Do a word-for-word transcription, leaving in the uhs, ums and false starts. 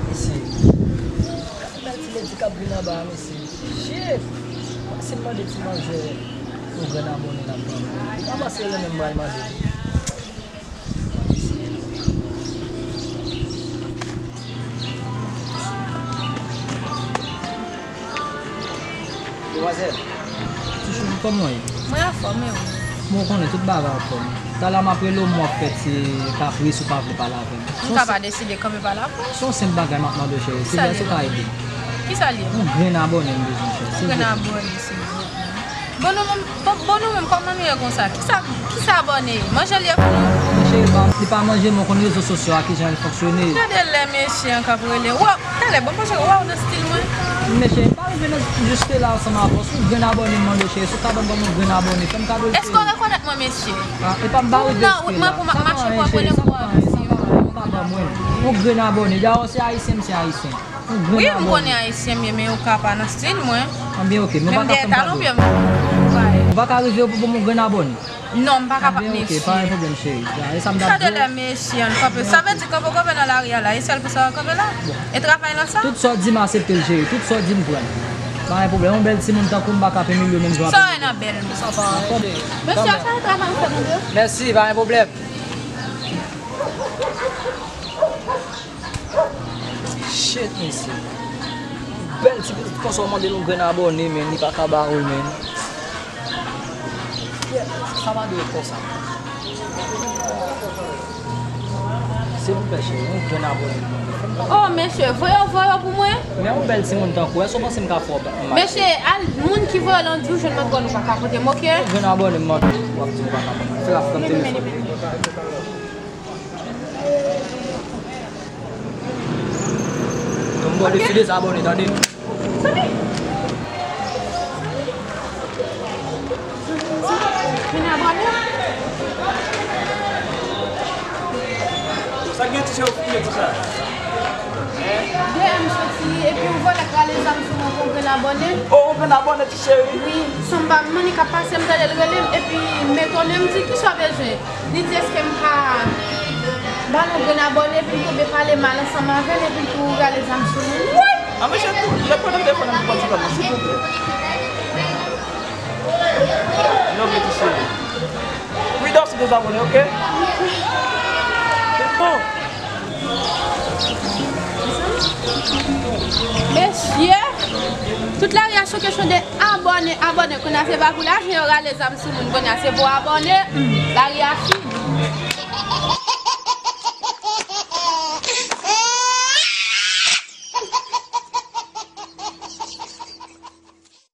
Mesye, gade bèl ti ledi k ap vin anba a, mesye. Shit! Si m mande ti manzè yon grenn abòne l ap ban mwen. Li pa panse l menm m pral mande li. Demwazèl. Ti chouchou, kòman w ye? Mwen anfòm, e ou? Bon, ou konnen tout bagay anfòm. Talè m ap rele w, m wè w ap fè ti kapris, ou pa vle pale avè m. M ka pa deside kanpe pale avè w. Se yon senp bagay m ap mande w, cheri. Silvouplè, èske w ka ede m? Kisa l ye? Yon grenn abòne m bezwen, cheri. Yon grenn abòne, silvouplè. Bon, nou menm, bon, bon, nou menm, kòman nou ye konsa? Kisa, kisa abòne ye? Manje l ye pou nou? Men cheri, li pa manje, men w konn rezo sosyo a, kijan l fonksyone. Gade lè mesye an k ap rele. Waw, talè, bon, mwen panse ke waw nan stil mwen. Men cheri, m pa rive nan jis la ansanm avè w. Se yon grenn abòne m mande w, cheri. Si w ka ban m yon grenn abòne, fè m kado l, cheri. Èske w rekonèt mwen, mesye? Ah, epa m pa rive jis la. Ou nan wout mwen pou m ap mache pou w ap rele m pou w ap di m. Sa pa anyen, cheri, sa pa anyen. Ou pa ban mwen. Yon grenn abòne. Dayè, se ayisyen, m se ayisyen. Wi, m konnen ayisyen m ye, men yo ka pa nan stil mwen. Anben, oke, men w pa ka fè m kado. Ou pa ka rive pou, pou m yon grenn abòne? Non, m pa kapab, mesye. Anben, oke, pa gen pwoblèm, cheri. Ya, e sa m t ap di w. Gade lè mesye an kanpe. Sa vle di kanpe w kanpe nan lari a la, e sèl pou sa w kanpe la? Bon. E travay lan sa? Tout sa w di m aksepte l, cheri. Tout sa w di m pran l. Pa gen pwoblèm. Yon bèl timoun tankou m pa ka pe milye w menm jan w ap milye m. Sa w wè nan bèl moun? Mesye, sa e travay ou fè nou de? Mèsi, pa gen pwoblèm. Shit, mesye. Bèl ti pitit konsa w mande l yon grenn abòne, men li pa ka ba ou l, men. Yeah, sa pa dwe konsa. Silvouplè, cheri, yon grenn abòne. Oh, mesye, voye w, voye w pou mwen. Men yon bèl timoun tankou w, èske w panse m ka fè w match? Mesye, al, moun ki voye w lan di w jwenn lòt bò nou pa ka pote m, oke? Yon grenn abòne, m mande w, w ap di m pa ka pote. Fè rap, fè telefòn. Yon bò de fi dezabòne, tande. Vin abòne. Sa gen ti chè ou fouye konsa? Deyò m soti, epi yon vòlè k rale zam sou mwen pou yon grenn abòne. Oh, yon grenn abòne, ti cheri? Wi, sanba m, moun ki ap pase, m tande l rele m, epi m etone, m di, "Kisa w bezwen?" Li di, "Èske m ka ba l yon grenn abòne?" Epi l tonbe pale mal ansanm avè l, epi l tou rale zam sou mwen. Woy! Ah, mesye, tou, lè pran nan telefòn nan pou pran ti kòb nan, silvouplè. Non, men ti cheri. Wi, dòs de abòne, oke? Bon. Mesye, tout lari a sou kesyon de abòne, abòne. Kounye a se pa pou lajan yo rale zam sou moun. Kounye a se pou abòne. Hmm, lari a fini.